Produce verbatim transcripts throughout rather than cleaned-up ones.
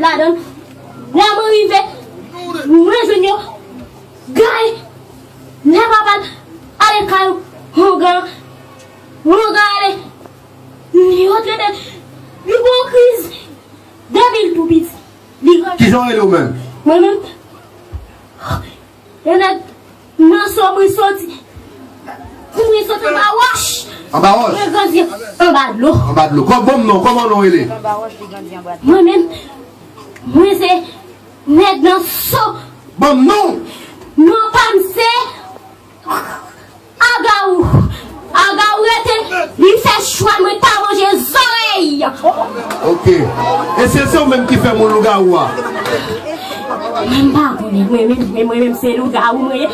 ladan. Lè mwen rive, mwen jwenn yo gaye. Lè papa l ale kay ongan, ongan ale, yo trete li pou yon kriz. Depi l tou piti, li. Kijan w rele w menm? Mwen menm, yon nèg nan Sobri soti. Mwen soti anba wòch. Anba wòch? Mwen grandi anba dlo. Anba dlo. Kò, ban m non, kòman non rele? Mwen menm, mwen se nèg nan So. Ban m non! Non pa m se Agawou. Agawou rete, li fè chwal mwen pa manje zòrèy. Ok. E se, se ou menm ki fè moun lougawou a? Mwen pa konnen, mwen menm, mwen, mwen menm se lougawou mwen ye.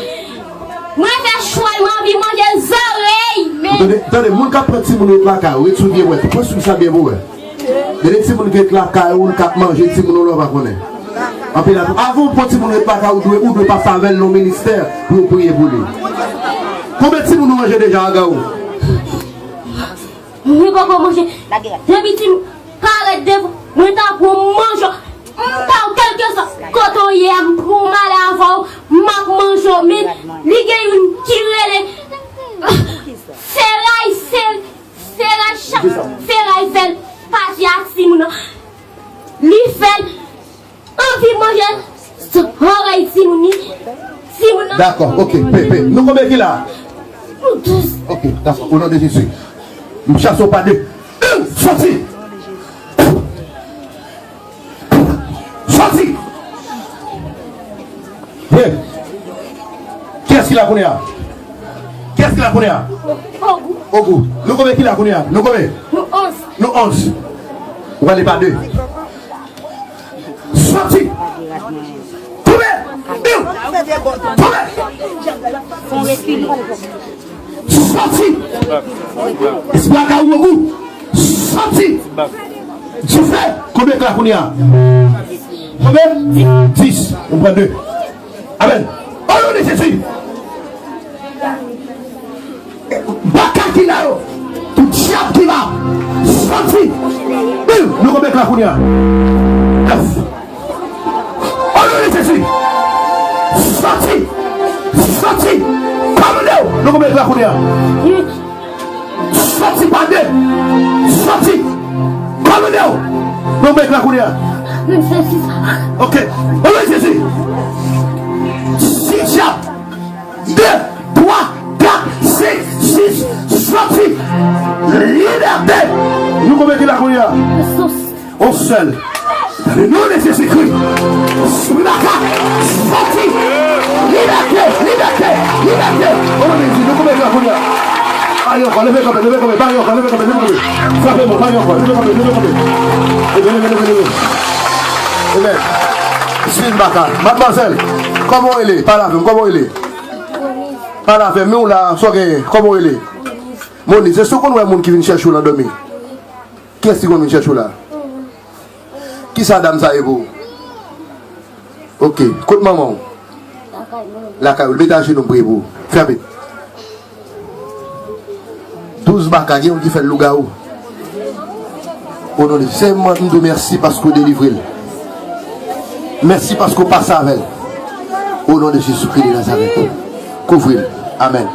Mwen fè chwal mwen anvi manje zòrèy, men. Tande, tande, moun k ap pran timoun yo lakay ou, ret sou vye bwèt, pran sou sa byen pou wè. Gen de timoun ki ret lakay ou, k ap manje timoun ou la, ou pa konnen. Anpil ap, avan w pran timoun ret lakay ou, dwe, ou dwe pase avè l nan ministè pou yo priye pou li. Konbyen timoun ou manje deja, Agawou? Mwen poko manje. Depi ti m parèt devan mwen, ta pran manje. M pa w kèlkeswa kote w ye a, m pran w m ale avè w, m ap manje w. Men li gen youn ki rele Feray, se, Feray, Feray fè l pati a timoun nan. Li fè l anvi manje zòrèy timoun li. Timoun nan. Dakò, ok, pe, pe. Nou konbyen ki la? Nou douz. Ok, dakò, o non de Jezi. M chase w pa de. Soti! Soti! Vye! Kiyès ki la kounye a? Kiyès ki la kounye a? Ogou. Ogou. Nou konbyen ki la kounye a? Nou konbyen? Nou onz. Nou onz. Ou prale pa de. Soti! Tonbe! Biw! Tonbe! Soti! Espri a ka ou gou! Soti! Dife! Konbyen k la kounye a? Konbyen? Dis. Ou pran de. Amèn. O non de Jezi! Baka ki la yo, tout dyab ki la, soti. Biw, nou konbyen k la kounye a? Nèf. O non de Jezi, soti, soti. Kòmande w, nou konbyen k la kounye a? Soti pa de, soti. Kòmande w, nou konbyen k la kounye a? Ok, o non de Jezi, sis dyab. De, twa, kat, senk, sis, soti. Libète. Nou konbyen ki la kounye a? On sèl. Le nom de Jésus-Christ. Espri baka, soti. Libète, libète, libète. O non de Jezi, nou konbyen ki la kounye a? Bay ankò, leve kanpe, leve kanpe, bay ankò, leve kanpe, leve kanpe. Frape mwen, bay ankò, leve kanpe, leve kanpe. Leve, leve, leve, leve. Amen. Espri baka. Madmwazèl, kòman w rele? Pale avè m, kòman w rele? Pale avè m, men w la, sa w genyen? Kòman w rele? Moniz, èske w konn wè moun ki vin chèche w nan dòmi? Kiyès ki konn vin chèche w la? Kisa dam sa ye pou ou? Ok, kot manman w? Lakay ou. L met ajenou m priye pou ou. Fè rapid. Douz baka, gen youn ki fè l lougawou. O non de Jezi, Senyè, m di w mèsi paske w delivre l. Mèsi paske w pase avè l. O non de Jezikri de Nazarèt. Kouvri l. Amèn.